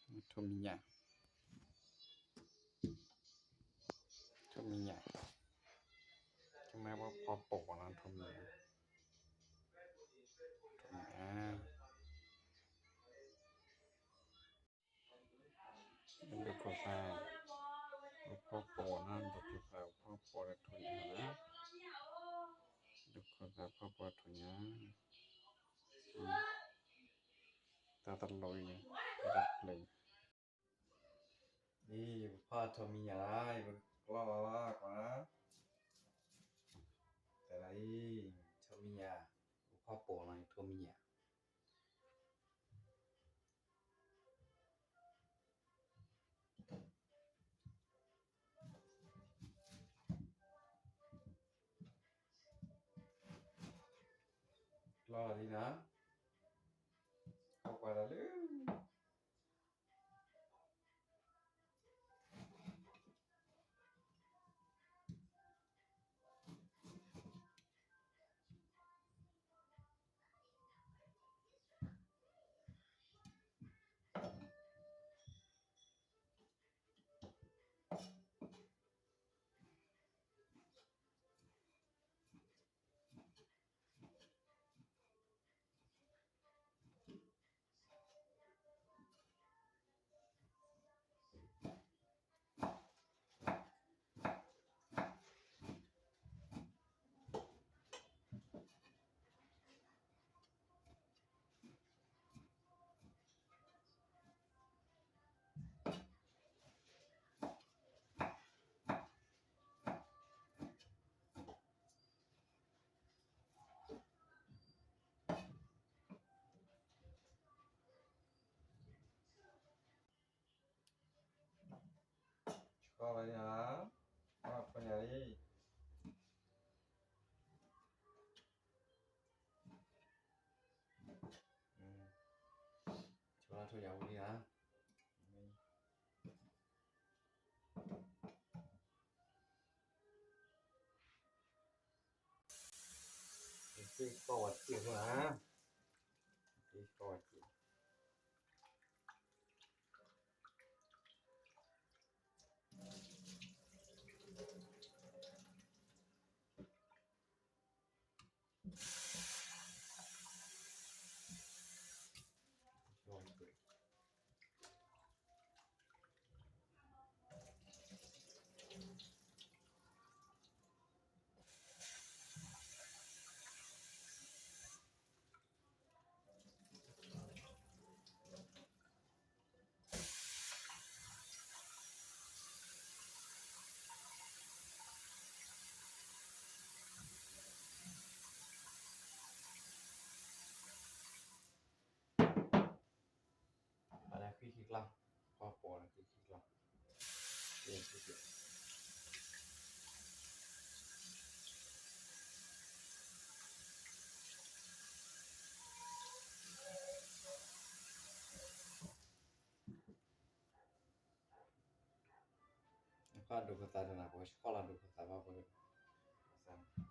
ထိၣ်မံယၤ, ထိၣ်မံယၤ, ကမ့ၢ်ပဖီပိာ်နီၤ ထိၣ်မံယၤ, ထိၣ်မံယၤ, ဒုးခိၣ်သၣ်, ပဖီပိာ်နီၤ ဒုးခိၣ်သၣ် ပဖီပိာ်ဒီးထိၣ်ညၣ်နီၤ, ဒုးခိၣ်သၣ်ဖီပိာ်ထိၣ်ညၣ်, တၢ်တလီၤအံၤ, တၢ်တဖျၢၣ်အံၤ, အံၤ ယပဖီထိၣ်မံယၤလီၤ ယပကျီလီၤလီၤကွၢ်, တၢ်လီၤအံၤ, ထိၣ်မံယၤ, ပဖီပိာ်နီၤ ထိၣ်မံယၤ ကျီလီၤလံနီၤ, ကွၢ်ကွၢ်ဒီးလၢ ဆီလီၤညါ, ဆီလီၤညါလံ, ဆီလီၤညါဝံၤလံဧါ. သ့ၣ်ကီၢ်ဝဲတက့ၢ်ဖိဧါ, သ့ၣ်ကီၢ်ဝဲတက့ၢ်. ပှၤလၢဃံခံကျါ, ပှၤပိာ်လၢဃံခံကျါ, ဃံခံကျါ. အခီၣ်ဒိၣ်ခသးတနၤ ပှၤဆှီလီၤဒိၣ်ခသးဘၣ်ပှၤ ပ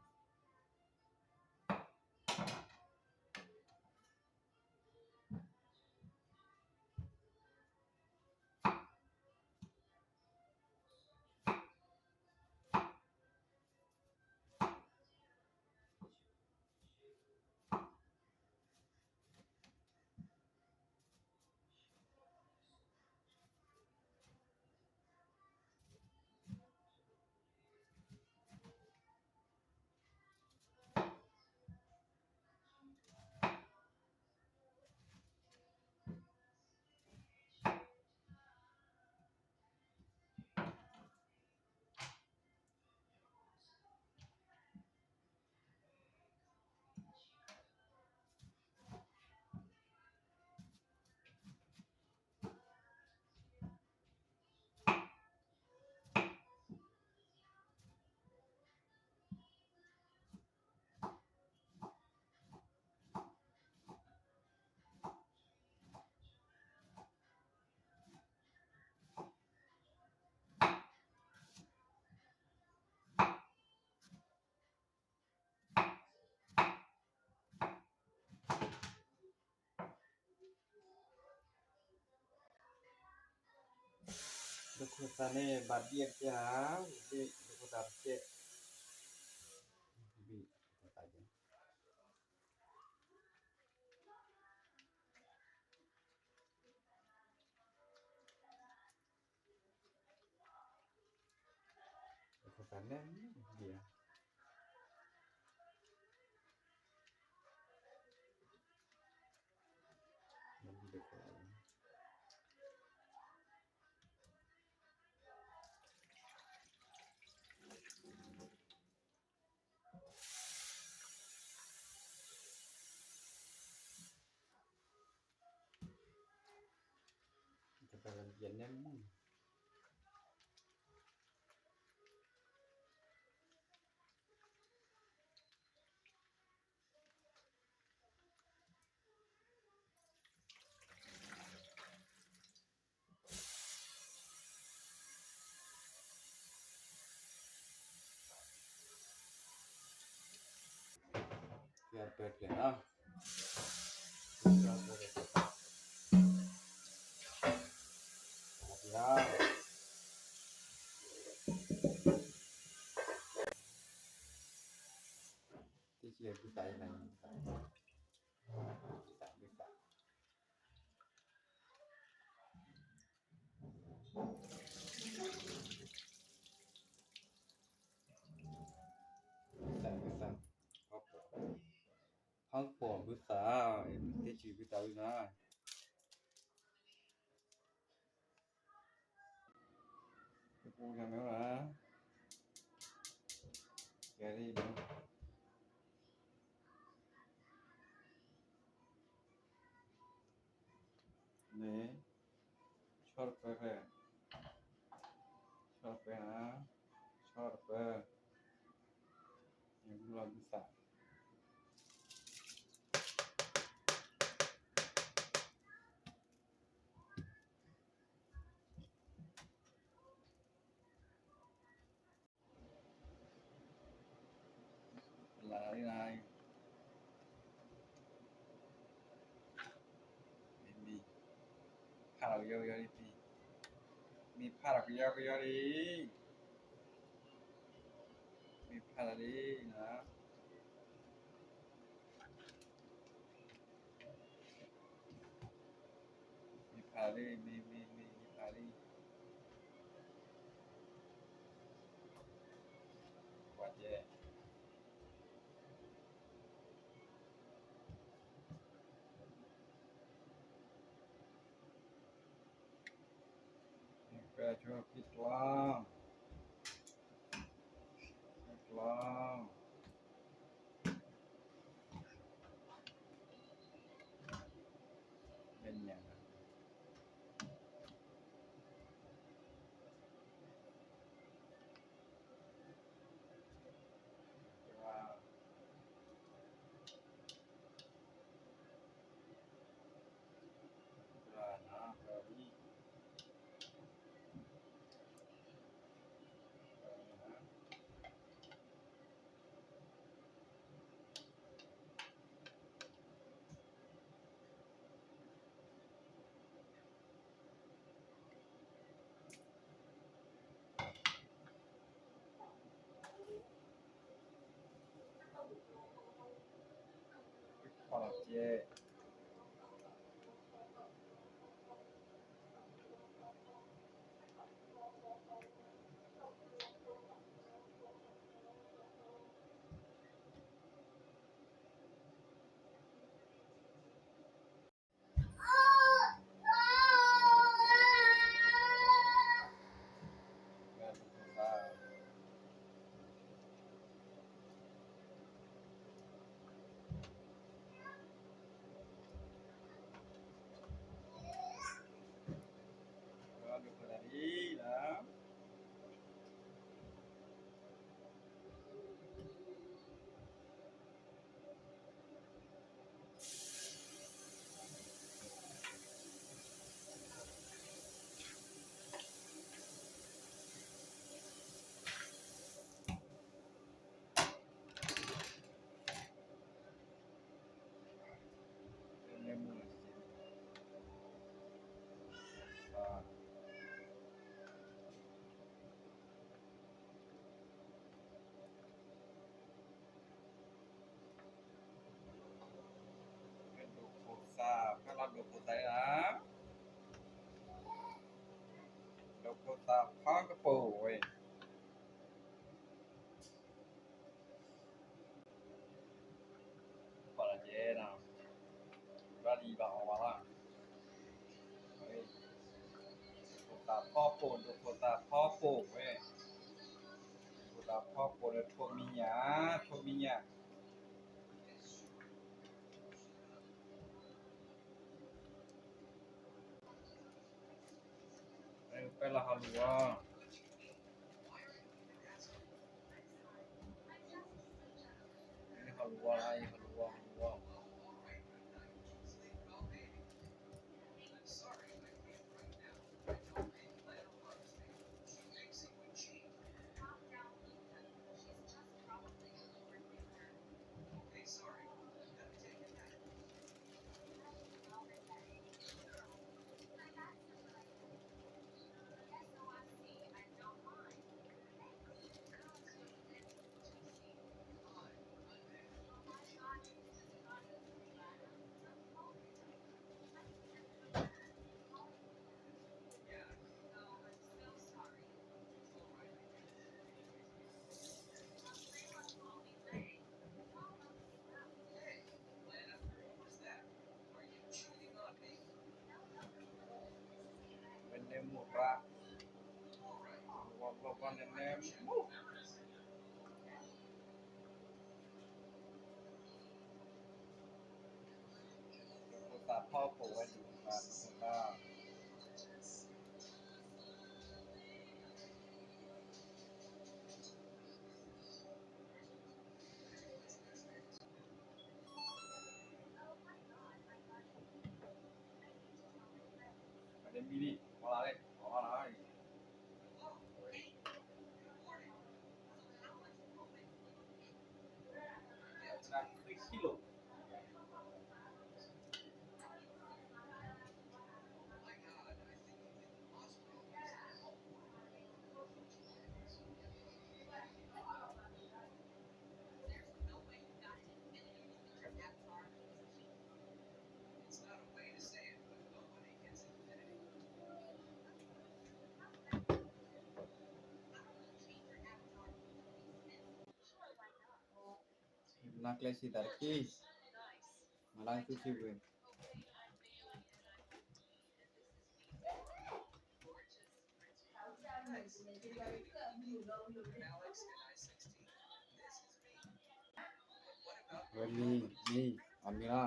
ခိၣ်သၣ်န့ၣ် ဘၣ်ဒံးအကဲဧါ, ဘၣ်ဒံးခိၣ်သၣ်တကဲ, ဘၣ်ဒံးခိၣ်သၣ်ကဲ, ခိၣ်သၣ်န့ၣ်ဒံးဧါ, ဘၣ်ဒံးခိၣ်သၣ် တၢ်လၢယနဲမုၢ် ကဲပၢၢ်ကျဲၤနီၤ, ကဲပၢၢ်ကျဲၤ, တ့ၢ်က့ၤဘုသၣ်အံၤန့ၣ်, ဘုသၣ်, ဘုသၣ် ဘုသၣ်, ဘုသၣ်, ဖီကပီၤ, ဖီကပီၤဘုသၣ်, တ့ၢ်က့ၤဘုသၣ်ဝံၤနီၤ, ပူၤတမ့ၢ်လီၤ, ကဲဒ်နီၤ န့ၣ်, ဆီတပၢၢ်ဖဲ, ဆီတပၢၢ်, ဆီတပၢၢ်, ယဘူၣ်လီၤဘုသၣ် လၢလၢ, မ့ၢ်ဖးလီၤကယီကယီဒ်, မ့ၢ်ဖးလီၤကယီကယီဒ်, မ့ၢ်ဖးလီၤဒ်နီၤ မ့ၢ်ဖးလံ, မ့ၢ်, မ့ၢ်, မ့ၢ်, မ့ၢ်ဖးလံ, ကွၢ်ကဲ, မ့ၢ်ဖးဆိဖံကျီ, ဖံကျီ လၢညါ ဖီကပိာ်ဝဲ, ပှၤလီၤကဲနီၤ, ဘၣ်လံဘၣ်အီၤဘၣ်လီၤ, ဒိၣ်ခိၣ်သးဖီပိာ်, ဒိၣ်ခိၣ်သးဖီပိာ်ဝဲ, ဒိၣ်ခိၣ်သးဖီပိာ်လၢထိးမံညၣ်, ထိးမံညၣ် ပၢလီၤဟီၣ်လူၤဝီ, ဟီၣ်လူၤဝီလၢ ဟီၣ်လူၤဝီ, ဟီၣ်လူၤဝီ, ဟီၣ်လူၤဝီ. Wene mura, wawawawene mu. ဒိၣ်ခိၣ်သးဖီပိာ်ဝဲဒၣ်, ဒိၣ်ခိၣ်သးဖီပိာ်ဝဲဒၣ်. မ့ၢ်လံ, မၤလၢ်လံ, မၤလၢ်လံ. Naclesi taqui, malai tusi we. Wemi, mi, Amira.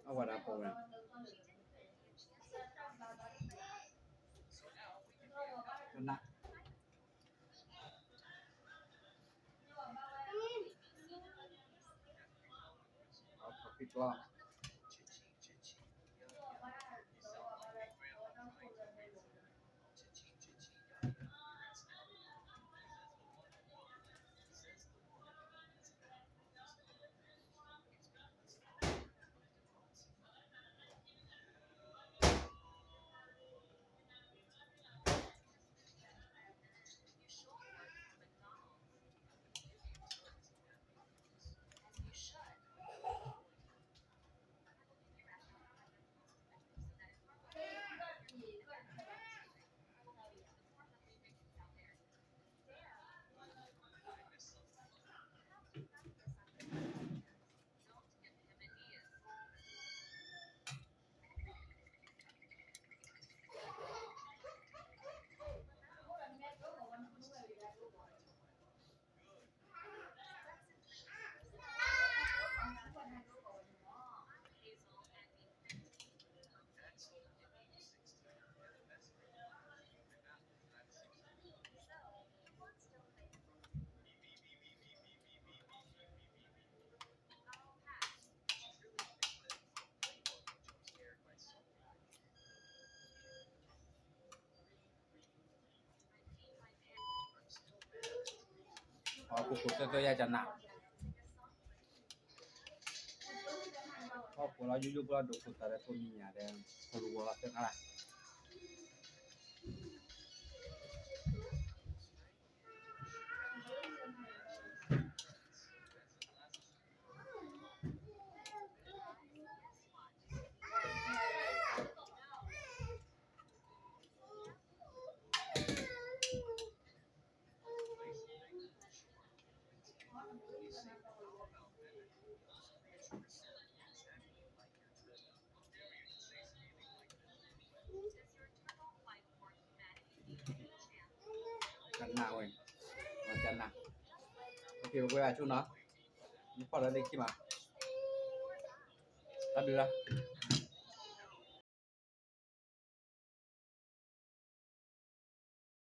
Awa da pawɛ. Na. Awa topic lɔ. Ɔ, ခိၣ်ခိၣ်သၢသၢ ယၤကနၣ်, ဟီၣ်ခိၣ်လီၤ ယိယိဖိလီၤ ဒိၣ်ခိၣ်သးဒီးထိးမံၤညၣ်ဒီး ဟီၣ်လူၤဝီၤလီၤသၢခါလၢ်. ကနၣ်, ပက့ၤပကွဲအဆိနီၤ, ယဖီၣ်ဒီးလၢခံမး, တၢ်ဘျုးလီၤ.